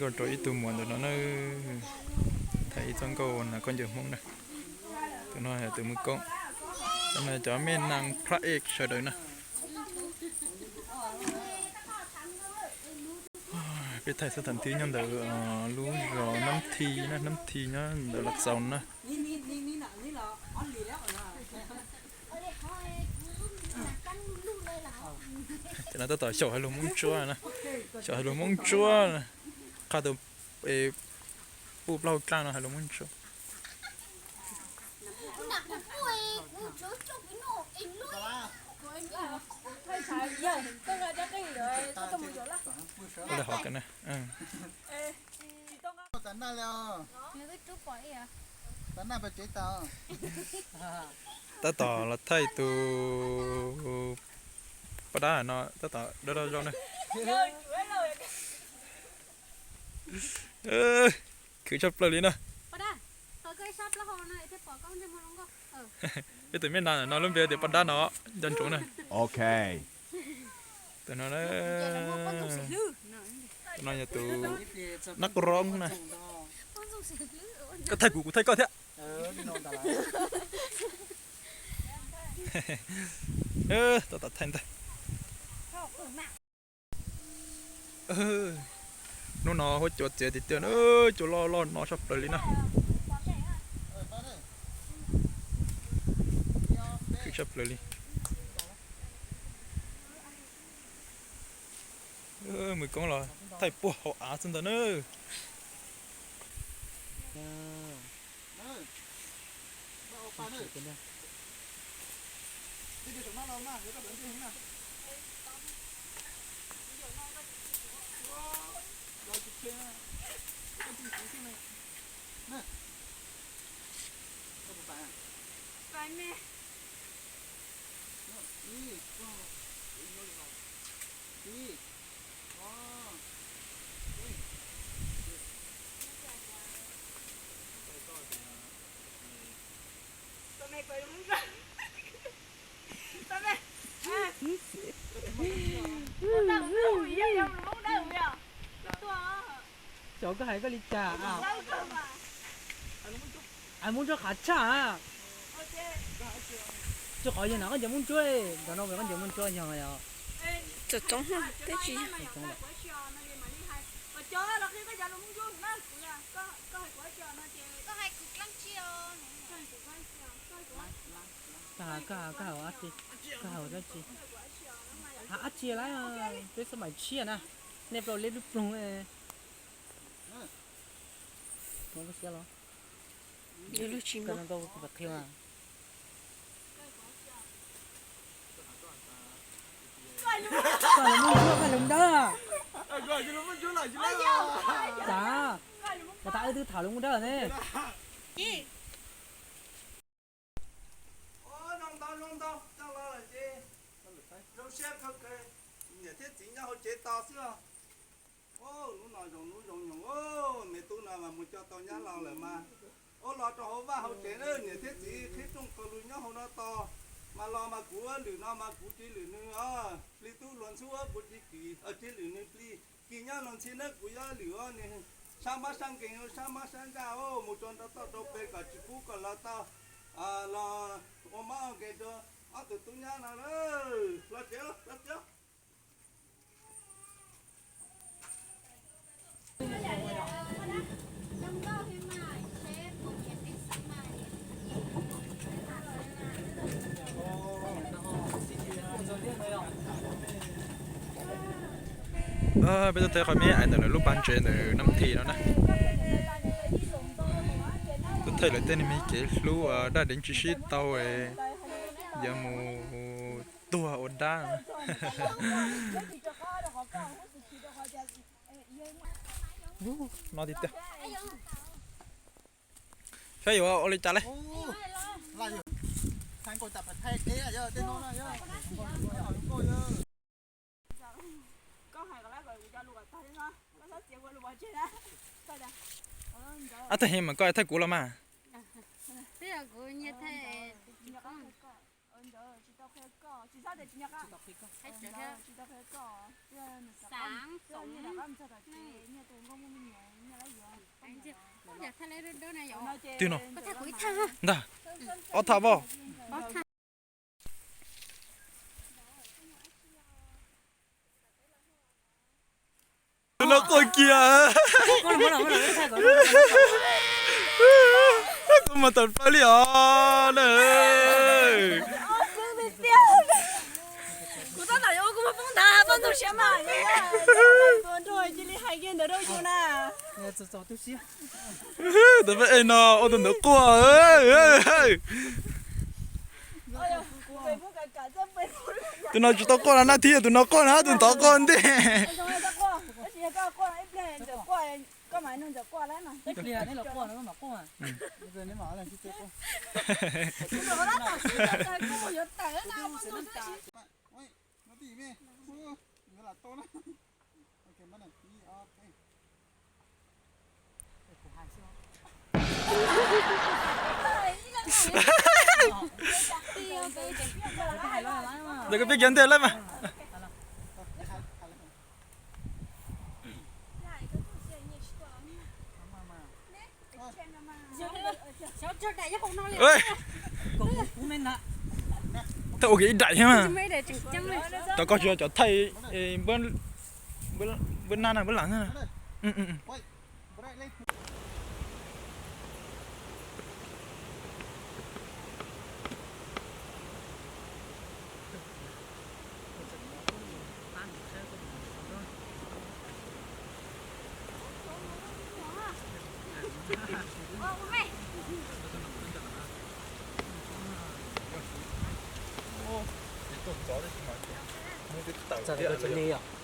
Rau ib tug muam ntawm no na, thaij ib txoj nkauj uas nas khaub ncaws Hmoob na. Tus no yog tus muam koob, cov no cov me nas phaj ej sawv daws na. Peb thaij xub thawm thib nyob ntawm lub zos Nab Thi na, Nab Thi nyob ntawm Laj Xaus na. Cov no tab tom xyaum hais lus Hmoob Ntsuab na, xyaum hais lus Hmoob Ntsuab na, qha tus puj plaub hau dlaaj no hais lus Hmoob Ntsuab. Tab tom los thaij tus paj dab no tab tom dawb dawb zog na. Khwv tshaj plaws li na. Peb tus me nas no lub npe tias paj dab no, nco ntsoov na. Ok. Tus no, tus no yog tus nab roob na. Koj thaij kuv, kuv thaij koj thiab. Tab tom thaij ntag. Hnub no huab cua txiav tiag tiag, cua loj loj no tshaj plaws li na. Khwv tshaj plaws li. Muam koob los thaij puag hauv av xwb ntag na. Xyov koj hais koj li cas. Hais Hmoob Ntsuab qhav tshaj. Tsis qhov yog na koj ncaws Hmoob Ntsuab, nrog no koj ncaws Hmoob Ntsuab yog. Txom txoov teb tsis. Koj hais, koj hais, koj hais dab tsi? Hais dab tsi lawm? Peb xab maim tshiab na, nej plaub leb lub ploog. Koj no nkauj kuv pam qhia mas. Koj hais lus Hmoob Ntsuab, koj hais lus Hmoob Dawb. Cas, mas tas wb twb tham lus Hmoob Dawb ne. Zoo siab kawg, niam thiab txiv nyob hauv tsev tos xwb os. Hnub no zoo hnub zoo nyoos, me tub no mas mus coj tau nyab los lawm mas. Ua los rau hauv vaj hauv tsev na, niam thiab txiv qhib rooj kaus lus nyob hauv no tos. Mas los mas kuv lwm no mas kuv tsis lwm nws os, plig tub hluas ntxhub kuv tsis kim, tsis lwm nws plig. Kis nyob Loos Ntxhi na kuv yuav lwm os, nws sab mab sab nkees, sab mab sab ntsaj os, mus tso nrau toj rau pem kom tsis pub kom los tau los ua mob ua nkeeg rau ob tug tub nyab no. Los tsev, los tsev. Peb tuaj thaij qhov me ais ntawm lawv lub pas ntses ntawm Nab Thi no na. Tuaj thaij lawv tej me kev hlub dab deev tsis sib tau, yuav mus tuag ua dab. No tiag tiag. Saib yuav ua li cas lawm. Ab, tag hais mas koj thaij kuv los mas. Twg no? Ntag, ob thaj voj. Tus no quaj kiag. Koj mas tawm plaws li os na. Kuv tab tom yuav ua kuv muaj poob nthav poj ntxoog siab mas. Tus peb es no ua tus ntawd quaj. Tus no tsis tau quaj no na, thiab tus no quaj na, tus ntawd quaj ntej. Ntawm koj pib kiag ntej lawm mas. Thaj ua kiag ib daim thiab mas. Cov koj tsis yog cov thaij npawb nab na, npawb lam na. Tawm li os.